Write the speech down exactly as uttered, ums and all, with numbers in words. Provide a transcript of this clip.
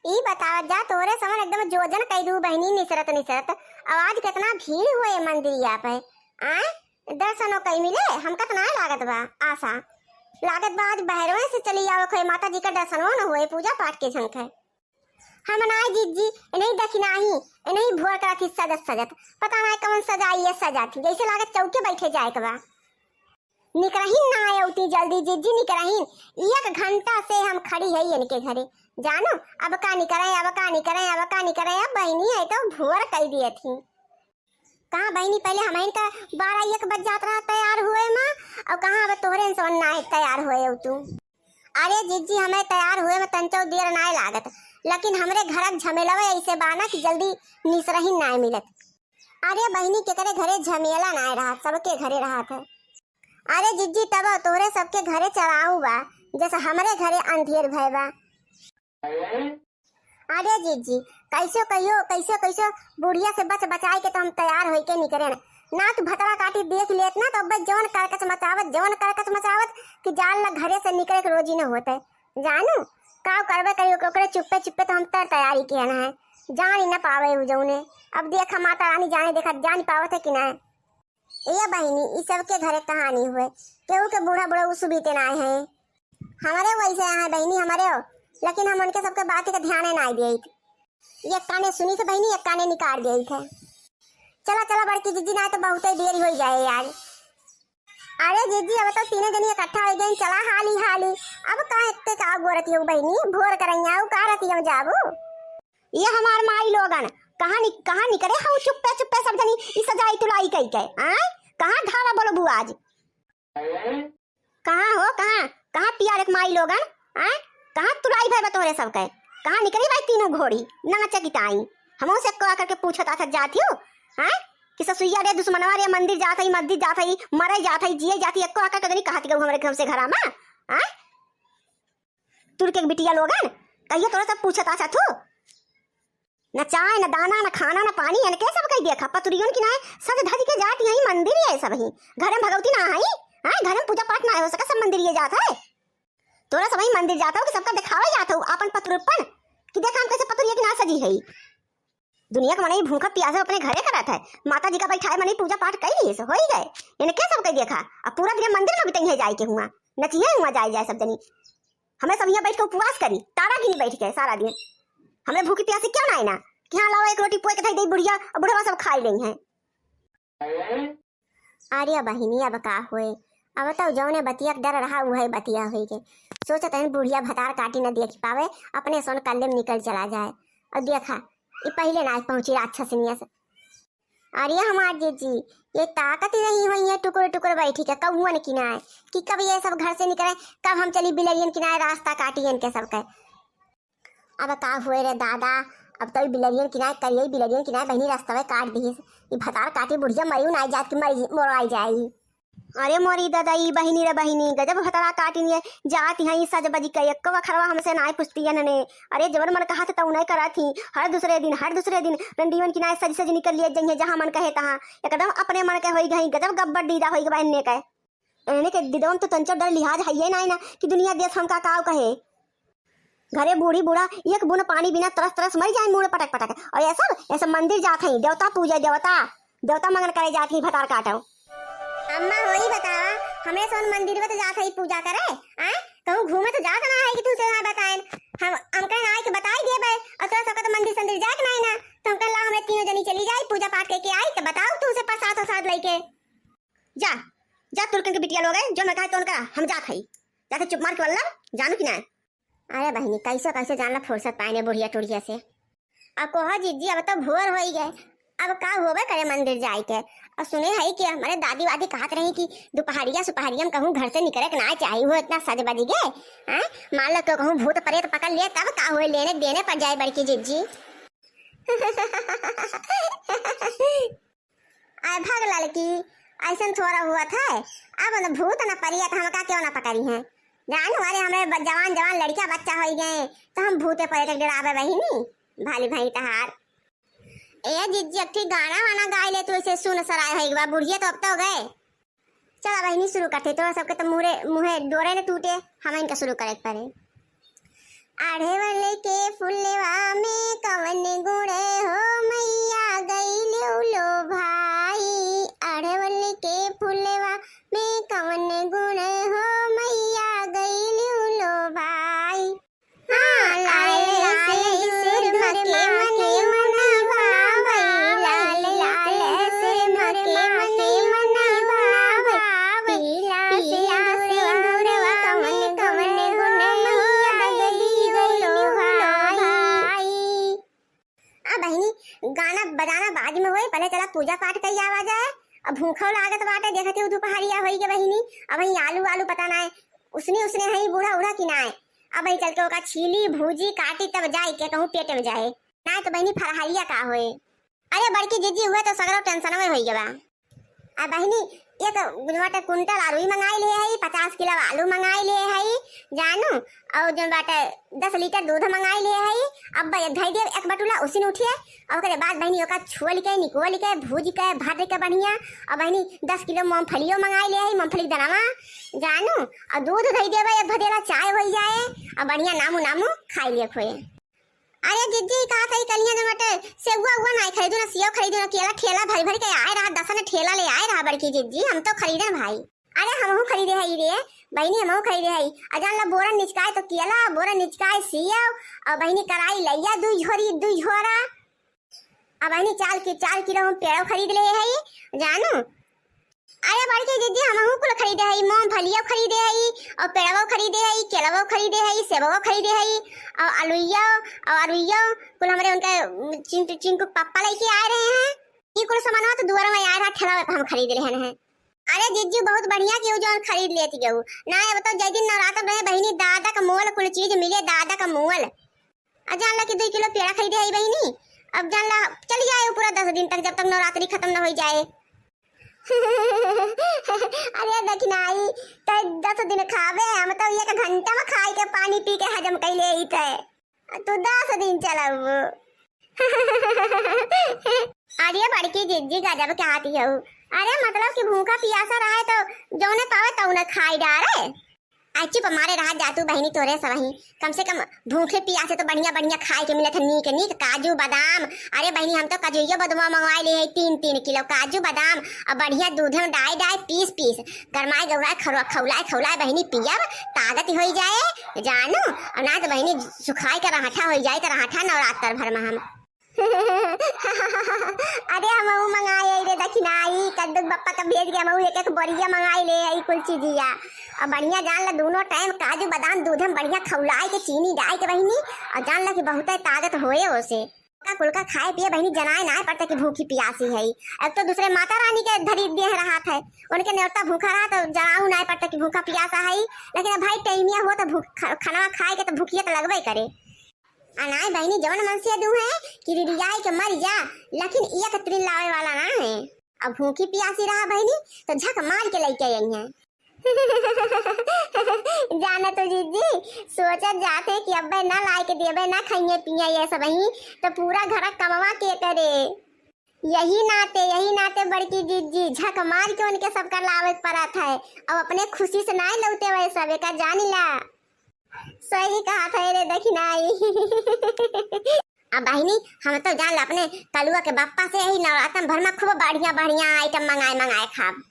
ई बतावत जा, तोहरे समन एकदम जोजन कई दू बहिनी निसरत निसरत। अब आज केतना भीड़ हुए मंदिरिया पे। आय, दर्शनो कई मिले, हमका त नाय लागत बा आसा। लागत बा आज बहरवे से चली आवे खोए, माता जी का दर्शनो न हुए, पूजा पाठ के झंख है। हम नाय जिज्जी, इन्हीं देखी नाही, इन्हीं भोर करत ही सजत सजत। पता नाय कवन सजाई ये सजा थी, जैसे लागत चौके बैठे जाए के बा। निकरहिन ना आए उतनी जल्दी जिज्जी, निकरहिन। एक घंटा से हम खड़ी है इनके घरे। जानो, अब का निकरे, अब का निकरे, अब का निकरे, अब बहिनी है तो भोर कई दिए थी। कहाँ बहिनी, पहले हमहिन का बारह एक बज जात रहा तैयार हुए मा, और कहाँ अब तोहरे इंसान ना तैयार हुए हो तू। अरे जिज्जी, हमें तैयार हुए में तंचो देर नाय लागत, लेकिन हमरे घर क झमेलवे ऐसे बाना कि जल्दी निसरहिन नाय मिलत। अरे बहिनी, केकरे घरे झमेला नाय रहत, सबके घरे रहत है। अरे जिज्जी, तब तोहरे सबके घरे चढ़ाऊ बा, जैसे हमरे घरे अंधेर भय बा। अरे जिज्जी, कैसो कहियो, कैसो कैसो बुढ़िया से बच बचाए के तो हम तैयार होई के निकरेन। ना तू भतरा काटी देख लेत ना, तो अब जवन करकच मचावत, जवन करकच मचावत कि जान ला घरे से निकरे के रोजी न होते। जानू, का करबे करी, ओकरे चुप्पे चुप्पे तो हम तर तैयारी किया ना है। जान ही न पावे उ जौने। अब देखा माता रानी जाने, देखा जान पावत है कि ना। ए बहिनी, ई सबके घरे कहानी हुए, केहू के बूढ़ा बूढ़ा उ सुबीते ना है। हमरे वैसे यहाँ बहिनी, हमरे हो, लेकिन हम उनके सबके बात के ध्यान ना दिए। एक काने सुनी थे बहिनी, एक काने निकाल दिए थे। चला चला बड़की जिज्जी, ना तो बहुते देर हो जाए यार। अरे जिज्जी, अब तो तीनों जनी इकट्ठा हो गई, चला हाली हाली। अब का इतने का गोरती हो बहिनी, भोर करैया हो, का रतिया जाबू? ये हमार माई लोगन, कहाँ नि-, कहाँ निकरे हऊ चुप्पे चुप्पे सब जनी, ई सजाई तुलाई कई के, आय? कहाँ धावा बोलबू आज? कहाँ हो, कहाँ, कहाँ पियारे के माई लोगन, आय? कहाँ तुलाई भय बा तोहरे सबके? कहाँ निकरी भाई तीनों घोड़ी, नाचे की ताई? हमहू से एक्को आकर के पूछत आछत जात हो, आय? कि ससुइया रे दुश्मनवा रे, मंदिर जात हई, मस्जिद जात हई, मरे जात हई, जिए जात हई, एक्को आकर के जनी कहत गऊ हमरे घर से घरा मा, आय? तुर के बिटिया लोगन, कहियो तोरा सब पूछत आछत हो। न चाय, न दाना, न खाना, न पानी, इनके सब कई देखा। पतुरियन की नाय सज धज के जात यही मंदिर ये सब ही। घर में भगवती ना आई, हाँ, घर में पूजा पाठ ना हो सका, सब मंदिर ये जात है। तोरा सब ही मंदिर जात हो कि सबका दिखावे जात हो आपन पतुरपन, कि देखा हम कैसे पतुरिया की ना सजी है। दुनिया के मनई भूखा प्यासे अपने घरे करत है, माता जी का बैठाए मनई पूजा पाठ कई लिए से होई गए। इनके सब कई देखा, अब पूरा दिन मंदिर में बिताई है जाए के हुआ, नचिए हुआ जाए जाए सब जनी। हमें सब यहाँ बैठ के उपवास करी, तारा गिनी बैठ के सारा दिन। हमें भूखी प्यासी क्यों ना आए ना कि हाँ लाओ एक रोटी पोए के धई दे बुढ़िया, और बुढ़वा सब खाई लेई हैं। अरे बहिनी, अब का होए, अब तो जौने बतिया के डर रहा उहे बतिया होई गए। सोचत हन बुढ़िया भतार काटी न देख पावे, अपने सोन कल्ले में निकल चला जाए। और देखा, ये पहले ना पहुंची राक्षसनिया से। अरे हमार जीजी, ये ताकत ही नहीं हुई है टुकुर टुकुर बैठी के कौवन की ना है कि कब ये सब घर से निकले, कब हम चली बिलरियन की ना रास्ता काटी इनके सबके। अब का हुए रे दादा, अब तो ई बिलरियन की ना करिए, बिलरियन की ना बहिनी रास्ता काट दी। ई भतार काटी बुढ़िया मरी ना जात की मरी मोरवाई जाई। अरे मोरी दादा, ई बहिनी रे बहिनी, गजब भतारा काटिन ये जात हैं, ई सज बज के एक्को अखरवा हमसे नाय पूछती है नने। अरे जवन मन कहा थे तऊ नाय करा थी, हर दूसरे दिन, हर दूसरे दिन रंडीवन की नाय सज सज निकल लिए जइहे जहाँ मन कहे तहाँ, एकदम अपने मन के होई गई, गजब गब्बर दीदा होई गए इनने के। इनने के दिदवन तो तंचो डर लिहाज है ये नाय ना कि दुनिया देश हमका काव कहे। घरे बूढ़ी बूढ़ा एक बूंद पानी बिना तरस तरस मर जाए मुड़ पटक पटक। और ये सब, ये सब मंदिर जात हैं, देवता पूजे, देवता, देवता मंगन करे जात हैं भतार काटो। अम्मा होई बतावा, हमरे सोन मंदिर में तो जात है पूजा करे, आए? कहूँ घूमे तो जात ना है कि तुमसे ना बताएन। हम, हम कहे ना आए कि बताई देबे, और तोरा सबका तो मंदिर संदिर जाए के ना है ना, तो हम कहे ला हमरे तीनों जनी चली जाए पूजा पाठ करके आई, तो बताओ तुमसे प्रसाद वसाद लेके। जा, जा तुरकन के बिटिया लोग है, जो मैं कहा तो उनका हम जात है, जाते चुप मार के वल्लभ, जानू कि ना? अरे बहिनी, कैसे कैसे जान ला फुर्सत पाए ने बुढ़िया टुढ़िया से। अब कहो जीजी, अब तो भोर होई गए, अब का होबे करे मंदिर जाए के। और सुने है कि हमारे दादी वादी कहत रही कि दोपहरिया सुपहरिया में कहूँ घर से निकले के ना चाही, वो इतना सज बज गए। हैं? मान लो तो कहूँ भूत प्रेत पकड़ लिए तब का होए, लेने देने पड़ जाए बड़की जीजी। आय भाग ललकी, ऐसन थोड़ा हुआ था। अब न भूत न परियत हमका क्यों न पकड़ी हैं। जान वाले हमरे ब-, जवान जवान लड़का बच्चा होई गए, तो हम भूते परियत के डरावे बहिनी, भाली भाई तहार। ए जिज्जी, एक ठे गाना वाना गाय ले, तू इसे सुन सराय होई बा, बुढ़िया तो अब तो गए। चला बहिनी, शुरू करते, तोरा सबके तो मुहरे, मुहे डोरे न टूटे, हम इनका शुरू करे के पड़े। आढ़े वाले के फुलवा अब बजाना बाद में होई, पहले चला पूजा पाठ कई आवा जाए। अब भूखो लागत बाटे, देखत ही दुपहरिया होई के बहिनी। अब वही आलू आलू पता ना है, उसने उसने है बूढ़ा उढ़ा की ना है। अब वही चल के ओका छीली भूजी काटी तब जाए के कहूँ पेट में जाए, ना तो बहिनी फरहरिया का होए। अरे बड़की जिज्जी, हुए तो सगरो टेंशन में होई गवा। आ बहिनी, एक जो बाटे कुंटल आलू ही मंगाई ले है, पचास किलो आलू मंगाई ले है, जानू, और जो बाटे दस लीटर दूध मंगाई ले है। अब ब-, धई दे एक बटुला, उसी ने उठिए। और ओकरे बाद बहिनी ओका छोल के, निकोल के, भूज के, भर के बढ़िया। और बहिनी दस किलो मूंगफलियो मंगाई ले है, मूंगफली के दनवा, जानू, और दूध धई देबे, एक भदेला चाय होई जाए, और बढ़िया नामू नामू खाई ले खोए। अरे जिज्जी, कहा सही कलिया न बटे, सेउआ उआ नाई खरीदू, ना सेव खरीदू, ना केला, ठेला भरी भरी के आए रहा, दसन ठेला ले आए रहा बड़की जिज्जी, हम तो खरीदन भाई। अरे हमहू खरीदे हई रे बहिनी, हमहू खरीदे हई। आ जान ला बोरा निचकाए तो केला, बोरा निचकाए सेव, और बहिनी कराई लइया दुई झोरी, दुई झोरा। आ बहिनी चार कि-, चार किलो हम पेड़ो खरीद ले हई, जानू। अरे बड़की जिज्जी, हमहू कुल खरीदे हई, मूंगफलियो खरीदे हई, और पेड़वो खरीदे हई, केलवो खरीदे हई, सेबवो खरीदे हई, और अलुइयो, और अरुइयो, कुल हमरे उनके, उम, चिंटू, चिंकू के पप्पा लेके आए रहे हैं। ई कुल सामानवा तो दुआर में आए रहा, ठेला पे हम खरीद रहे हैं। अरे जिज्जी, बहुत बढ़िया कियो जौन खरीद लेती गऊ। ना, अब तो जय दिन नवरात्र रहे बहिनी, दादा का मोल कुल चीज मिले, दादा का मोल। आ जान ला कि दुई किलो पेड़ा खरीदे हई बहिनी। अब जान ला, चली जाए पूरा दस दिन तक, जब तक नवरात्रि खत्म न होई जाए। अरे दखिनाई, तो दस दिन खावे, हम तो एक घंटा में खाई के पानी पी के हजम कई ले थे। तू दस दिन चलबू। अरे बड़की जिज्जी, गजब के आती हऊ। अरे मतलब कि भूखा पियासा रहे तो जौने पावे तौने खाई डारे। आ चुप मारे रहा जा तू बहिनी, तोरे सबही। कम से कम भूखे पियासे तो बढ़िया बढ़िया खाए के मिलत है, नीक नीक काजू बादाम। अरे बहिनी, हम तो काजूयो बादाम मंगवाए ले है, तीन तीन किलो काजू बादाम, और बढ़िया दूध में डाई डाई पीस पीस, गरमाए गौराए खरवा-, खौलाए खौलाए बहिनी पियब, ताकत होई जाए जानू। और ना तो बहिनी सुखाए के रहाठा होई जाए, तो रहाठा नवरात्र भर में हम। अरे हमहू मंगाए रे दखिनाई, कद्दू के बप्पा का भेज के हमहू एक एक बोरिया मंगाई ले आई कुल चीजिया। और बढ़िया जान ला दोनों टाइम काजू बादाम दूध में बढ़िया खौलाए के चीनी डाल के बहिनी, और जान ला कि बहुते ताकत होए ओसे। का कुल का खाए पिए बहिनी जनाए नाय पड़ते कि भूखी पियासी है। अब तो दूसरे माता रानी के धरी देह रहा है, उनके नेवता भूखा रहा तो जनाऊ नाय पड़ते कि भूखा पियासा है। लेकिन अब भाई टाइमिया हो तो भूख, ख-, खाना खाए के तो भूखिया तो लगबे करे। आ नाय बहिनी, जवन मन से दू है कि रिरियाई के मर जा, लेकिन एक तिरिन लावे वाला ना है। अब भूखी पियासी रहा बहिनी, तो झक मार के लइके आई है। जाना तो जिज्जी, सोचत जाते कि अब्बे ना लाए के देबे, ना खाइए पिए ये सब ही, तो पूरा घर कमवा के करे। यही नाते, यही नाते बड़की जिज्जी, झक मार के उनके सबका लावे के पड़त है। अब अपने खुशी से ना लौटे वै सब, एका जानी ला। सही कहा था रे दखिनाई। अब बहिनी, हम तो जान ला अपने कलुआ के बप्पा से यही नवरातन भर में खूब बढ़िया बढ़िया आइटम मंगाए मंगाए खाब।